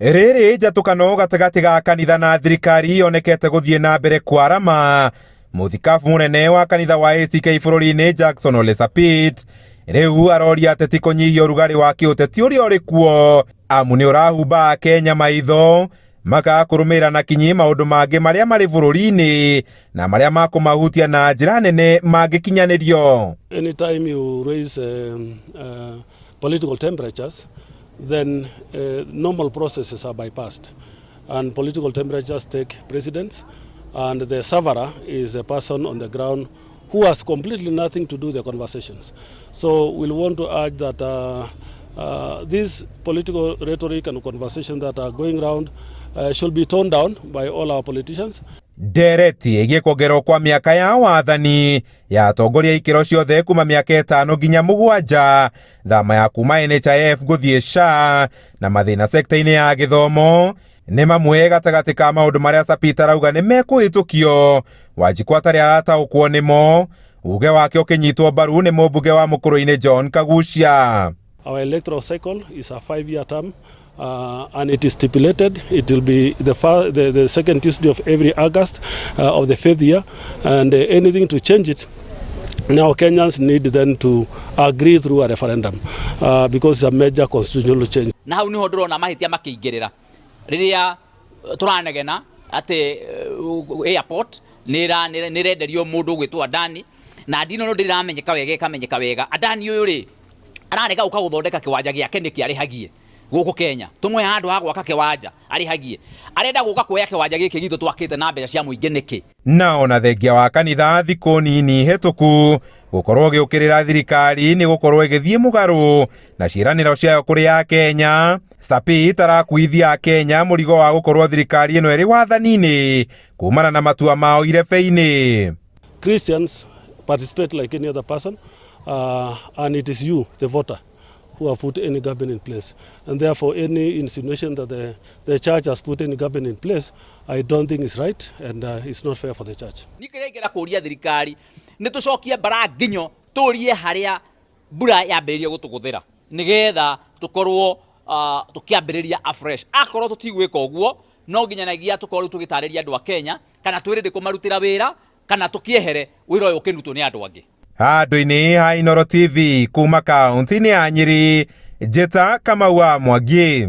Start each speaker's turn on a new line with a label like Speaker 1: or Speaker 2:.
Speaker 1: Rĩrĩ njatũkano gatagatĩ ga kanitha na thirikari yonekete gũthiĩ na mbere kwarama. Mũthikabu mũnene wa kanitha wa ACK bũrũri-inĩ Jackson Ole Sapit rĩu aroria ateti kũnyihia ũrugarĩ wa kĩũteti ũrĩa ũrĩ kuo amu nĩ ũrahumba Akenya maitho makaga kũrũmĩrĩra na kinyi maũndũ mangĩ marĩa marĩ bũrũri-inĩ na marĩa makũmahutia na njĩra nene mangĩkinyanĩrio.
Speaker 2: Anytime you raise political temperatures, then normal processes are bypassed. And political temperatures take precedence, and the sufferer is a person on the ground who has completely nothing to do with the conversations. So we'll want to urge that this political rhetoric and conversation that are going round should be toned down by all our politicians.
Speaker 1: Ndereti ĩgiĩ kuongererwo kwa mĩaka ya wathani ya atongoria ikĩro ciothe kuma mĩaka 5 nginya 7, thama ya kuma NHIF gũthiĩ SHA na mathĩna sekta-inĩ ya gĩthomo nĩ mamwe gatagatĩ ka maũndũ marĩa Sapit arauga nĩ mekũhĩtũkio. Wanjikũ atarĩ arataũkwo nĩmo, uge wake ũkĩnyitwo mbaru nĩ mũmbunge wa Mũkũrũ-inĩ John Kagucia.
Speaker 2: Our electoral cycle is a 5-year term, and it is stipulated it will be the second Tuesday of every August of the fifth year, and anything to change it, now Kenyans need then to agree through a referendum because it's a major constitutional change.
Speaker 3: Na hau niho ndĩrona mahĩtia makĩingĩrĩra rĩrĩa tũranegena atĩ airport nĩ ĩrenderio mũndũ ũgwĩtwo Adani, na ndino no ndĩramenyeka wega ĩkamenyeka wega. Adani ũyũ rĩ ararega gũka gũthondeka kĩwanja gĩake nĩkĩ arĩhagie gũkũ Kenya, tũmwe handũ ha gwaka kĩwanja arĩhagie, arenda gũka kuoya kĩwanja gĩkĩ gitũ twakĩte na mbeca cia mũingĩ nĩkĩ?
Speaker 1: Na ona thengia wa kanitha thikũ nini hĩtũku gũkorwo gĩũkĩrĩra thirikari nĩ gũkorwo ĩgĩthiĩ mũgarũ na ciĩranĩro ciayo kũrĩ Akenya, Sapit arakuithia Akenya mũrigo wa gũkorwo thirikari ĩno ĩrĩ wathani-inĩ kumana na matua mao irebe-inĩ.
Speaker 2: Christians participate like any other person, and it is you, the voter, who have put any government in place. And therefore, any insinuation that the church has put any government in place, I don't think is right, and it's not fair for the church.
Speaker 3: Niĩ kĩrĩa ingĩenda kũũria thirikari nĩ tũcokie mbara nginyo tũrie harĩa mbura yambĩrĩrie gũtũgũthĩra nĩgetha tũkorwo tũkĩambĩrĩria afresh. Akorwo tũtigwĩka ũguo no nginyanagia tũkorwo rĩu tũgĩtarĩria andũ a Kenya kana twĩrĩ kũmarutĩra wĩra kana tũkĩehere wĩra ũyũ ũkĩrutwo nĩ andũ angĩ.
Speaker 1: Handũ-inĩ ha Inooro TV kuma kaunti-inĩ ya Nyĩrĩ, Njĩta Kamau wa Mwangi.